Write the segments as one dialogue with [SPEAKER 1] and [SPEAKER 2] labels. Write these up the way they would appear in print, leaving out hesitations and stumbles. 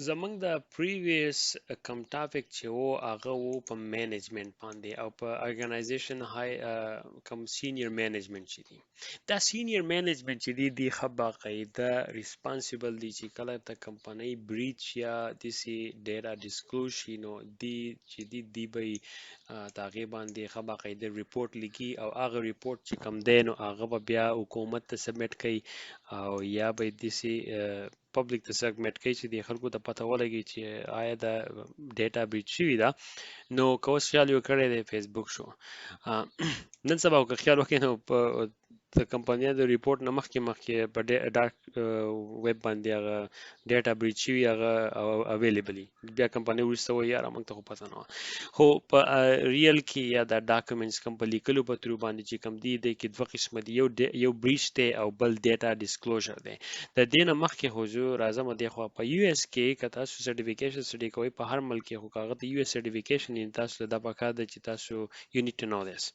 [SPEAKER 1] زمونږ د پریویس کوم ټاپک چې وو هغه وو په مینجمنت باندې او په ارګنایزیشن های کوم سینیئر مینجمنت چې دي، دا سینیئر مینجمنت چې دي، دی ښه باقاعده ریسپانسیبل دي چې کله ته کمپنۍ بریچ یا داسې ډیټا ډیسکلوز شي، نو دی چې دي دی به د هغې باندې ښه باقاعده رپورټ لیکي او هغه رپورټ چې کوم دی نو هغه به بیا حکومت ته سبمیټ کوي او یا به داسې پبلک ته سبمیټ کوي چې د خلکو ته پته ولګي چې آیا دا ډیټا بریچ شوي ده. نو که اوس خیال یو کړی دی فیسبوک شو، نن سبا که خیال وکړئ نو په د کمپنۍ د ریپورټ نه مخکې مخکې په ډارک ویب باندې هغه ډیټا بریچ شوي هغه اویلیبل، بیا کمپنۍ وروسته وایي یاره موږ ته خو پته نه وه. خو په ریل کې یا دا ډاکومنټس کوم په لیکلو په ترو باندې چې کوم دي، دی کې دوه قسمه دي، یو بریچ دی او بل ډیټا ډیسکلوژر دی. د دې نه مخکې خو زه راځم دې خوا. په یو اس کې که تاسو سرټیفیکیشن سټډي کوئ په هر ملک کې، خو که هغه د یو اس سرټیفیکیشن یې تاسو ته دا پکار ده چې تاسو یو نیډ ټو نو دیس.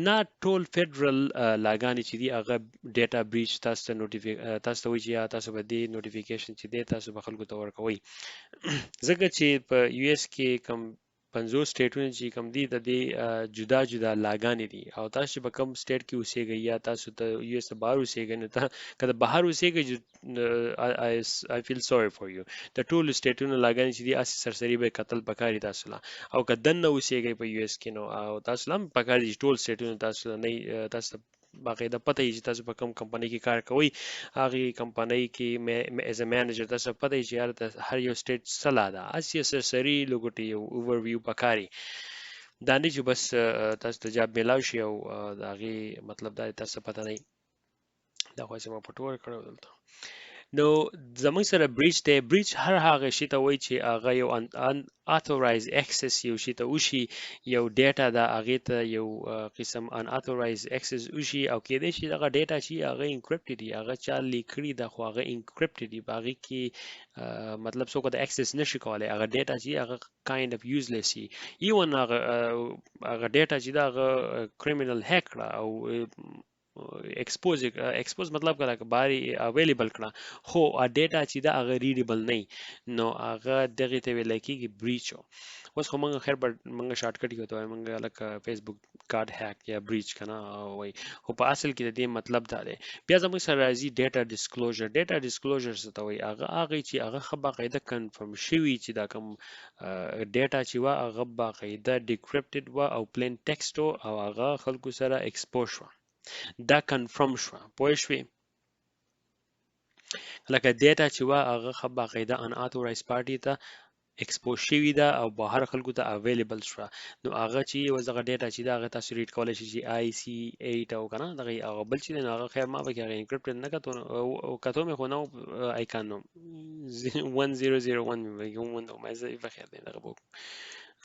[SPEAKER 1] نه ټول فدرال لاګانې چې دي هغه ډیټا بریچ تاسو ته نوټیفی تاسو ته وایي چې یا تاسو به دې نوټیفیکیشن چې دی تاسو به خلکو ته ورکوئ، ځکه چې په یو اس کې کوم 50 سټیټونه چې کوم دي د دې جدا جدا لاګانې دي او تاسو چې په کوم سټیټ کې اوسېږئ یا تاسو ته یو اس ته بهر اوسېږئ، نو ته که د بهر اوسېږئ I feel sorry for you. د ټولو سټیټونو لاګانې چې دي هسې سرسري به یې کتل پکار دي تاسو له، او که دننه اوسېږئ په یو اس کې نو او تاسو له هم پکار دي چې ټول سټیټونه تاسو له نه تاسو ته باقاعده پته یي چې تاسو په کوم کمپنۍ کې کار کوئ، هغې کمپنۍ کې ایز ا مینیجر تاسو پته یي چې یاره د هر یو سټیټ څه لا ده. هسې سرسري لوګوټې یو اوور ویو پکاري، دا نه چې بس تاسو ته جاب میلاو شي او د هغې مطلب دا تاسو ته پته نه وي. دا خو هسې ما پټ ورکړی دلته. نو زموږ سره بریچ دی. بریچ هر هغه شي ته وایي چې هغه یو unauthorized access یو شي ته وشي، یو ډیټا ده هغې ته یو قسم unauthorized access وشي او کېدای شي دغه ډیټا چې هغه انکریپټډ دي، هغه چا لیکلي ده خو هغه انکریپټډ دي، په هغې کې مطلب څوک د اکسس نشي کولی، هغه ډیټا چې هغه kind of useless وي. ایون هغه ډیټا چې ده هغه کریمینل هیک کړه او ایکسپوز، ایکسپوز مطلب کله باري اویلیبل کړه، خو ډیټا چې دا هغه ریډیبل نه، نو هغه دغه ته ویل کېږي بریچ. اوس خو موږ خیر موږ شارټکټ کې ورته وایو، موږ لکه فیسبوک ګاټ هیک یا بریچ کنه وایي، خو په اصل کې د دې مطلب دا دی. بیا زموږ سره راځي ډیټا ډیسکلوژر. ډیټا ډیسکلوژر څه ته وایي؟ هغه چې هغه ښه باقاعده کنفرم شوي چې دا کوم ډیټا چې وه هغه باقاعده ډیکریپټډ وه او پلین ټیکسټ او هغه خلکو سره ایکسپوز شوه، دا کنفرم شوه، پوه شوې؟ لکه ډیټا چې وه هغه ښه باقاعده ان اتورایز پارټي ته ایکسپوز شوي ده او بهر خلکو ته اویلیبل شوه، نو هغه چې اوس دغه ډیټا چې ده هغه تاسو ریډ کولی شئ چې آی سی 8 او که نه دغه هغه بل چې دی، نو هغه خیر ما پکې هغه انکریپټډ نه کتو، کتو مې خو نه آیکان، نو 1001 مې پکې وموندو، ما زه په خیر دی دغه به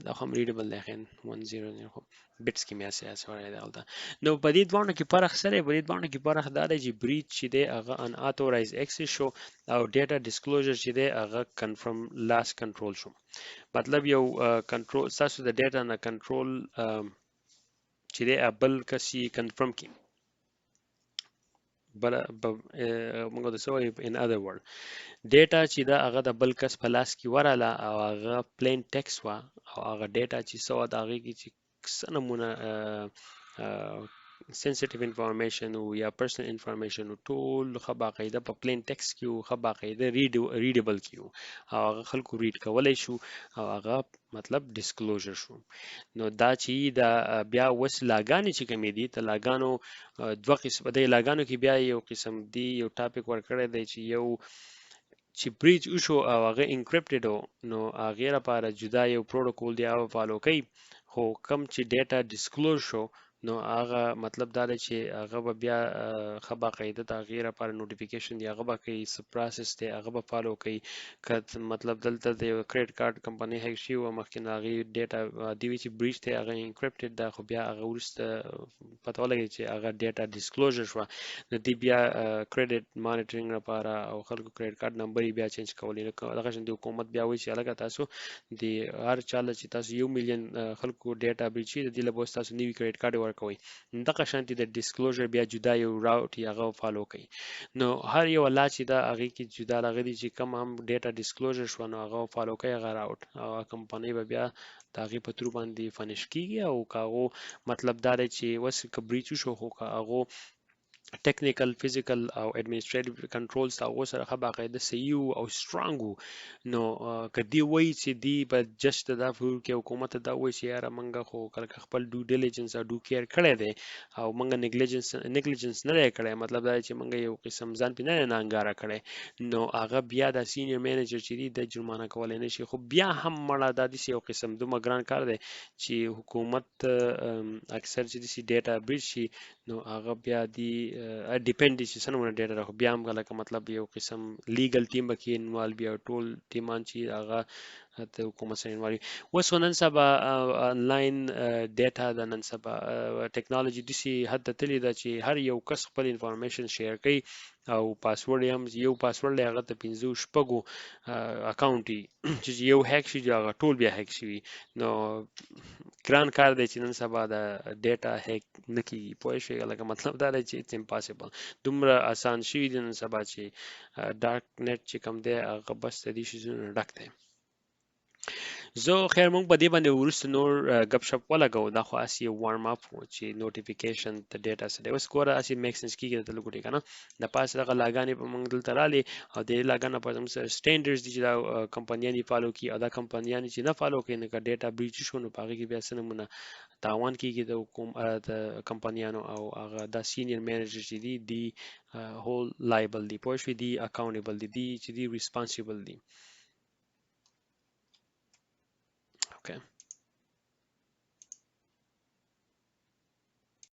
[SPEAKER 1] دا خو هم ریډیبل دی، خیر 100 خو بټس کې مې هسې هسې وړی دی هلته. نو په دې دواړو کې فرق څه دی؟ په دې دواړو کې فرق دا دی چې بریچ چې دی هغه ان اتورایز اکسس شو او ډیټا ډیسکلوژر چې دی هغه کنفرم لاس کنټرول شو. مطلب یو کنټرول ستاسو د ډیټا نه کنټرول چې دی بل کس یې کنفرم کړي. بل موږ د څه وایو، ان اذر ورډ ډیټا چې دا هغه د بل کس په لاس کې وراله او هغه پلین ټیکس وه او هغه ډیټا چې څه وه د هغې کې چې څه نمونه سنسیټیو انفارمیشن او یا پرسنل انفارمیشن ټول ښه باقاعده په پلین ټیکس کې وو، ښه باقاعده ریډیبل کې وو او هغه خلکو ریډ کولی شو او هغه مطلب ډیسکلوژر شو. نو دا چې دا بیا اوس لاګانې چې کومې دي، ته لاګانو دوه قسم دی. لاګانو کې بیا یو قسم دی، یو ټاپک ورکړی دی چې یو چې بریچ وشو او هغه انکریپټډ، نو هغې لپاره جدا یو پروتوکول دی هغه فالو کوي، خو کم چې ډیټا ډیسکلوز شو نو هغه مطلب دا دی چې هغه به بیا ښه باقاعده د هغې لپاره نوټیفیکیشن دی هغه به کوي، څه پروسس دی هغه به فالو کوي. که مطلب دلته د یو کریډټ کارت کمپنۍ هیک شوي وه مخکې، نو هغې ډیټا دی وی چې بریچ دی هغه انکریپټډ ده، خو بیا هغه وروسته پته ولګېده چې هغه ډیټا ډیسکلوژر شوه، نو دی بیا کریډټ مانیټرینګ لپاره او خلکو کریډټ کارت نمبر یې بیا چینج کولې. دغه شان د حکومت بیا وایي چې هلکه تاسو د هر چا له چې تاسو 1 میلیون خلکو ډیټا بریچ شي د دې له به تاسو نوي کریډټ کارت ورکوي. دغه شانتي د ډیسکلوژر بیا جدا یو راوټ هغه فالو کوي. نو هر یو لا چې دا هغه کې جدا لغدي چې کوم هم ډیټا ډیسکلوژر شو، نو هغه فالو کوي هغه راوټ، او کمپنۍ به بیا د هغې په ترو باندې فنش کیږي. او که هغو مطلب دا دی چې اوس که بریچ وشو، خو که هغو ټیکنیکل، فزیکل او اډمنستریټیو کنټرولز هغو سره ښه باقاعده صحیح وو او سترانګ وو، نو که دی وایي چې دی په جج ته دا فور کې، حکومت ته دا وایي چې یاره منګه خو کله خپل ډو ډیلیجنس او ډو کیر کړی دی او منګه نیګلیجنس نه دی کړی، مطلب دا چې منګه یو قسم ځان پې نه دی ناانګاره کړی، نو هغه بیا د سینیئر منیجر چې دی د جرمانه کولی نه شي. خو بیا هم مړه دا داسې یو قسم دومره ګران کار دی چې حکومت اکثر چې داسې ډیټا بریچ شي، نو هغه بیا دی ډیپند دي چې څنګه ډیټا راخو، بیا هم لکه مطلب یو قسم لیګل ټیم به کې انوالو بیا ټول ټیمان چې هغه د حکومت سره انوالو. اوس خو نن سبا انلاین ډیټا د نن سبا ټکنالوژي داسې حد ته تللې ده چې هر یو کس خپل انفارمیشن شیر کوي، او پاسورډ هم یو پاسورډ دی، هغه ته پنځو شپږو اکاونټ چې یو هیک شي، هغه ټول بیا هیک شي. نو ګران کار دی چې نن سبا د ډیټا هیک نه کیږي، پوه شئ؟ لکه مطلب دا دی چې اټس امپاسبل، دومره اسان شوي دي نن سبا چې ډارک نت چې کوم دی هغه بس د دې شیزونو ډک دی. زه خیر مونږ په دې باندې وروسته نور ګپ شپ ولګو، دا خو هسې یو وارم اپ و چې نوټیفیکیشن د ډیټا سره. اوس ګوره هسې میک سنس کېږي درته لږ کنه. د پاسه دغه لاګانې په مونږ دلته رالې، او د دې لاګانو په زموږ سره سټینډرز دي چې دا کمپنیانې فالو کړي، او دا کمپنیانې چې نه فالو کوي، نو که ډیټا بریچ شو نو په هغې کې بیا څه نمونه تاوان کېږي د حکوم د کمپنیانو، او هغه دا سینیئر منیجر چې دي دی هول لایبل دي، پوه شوې؟ دي اکاونټیبل دي، دي چې دي ریسپانسیبل دي. اوکې.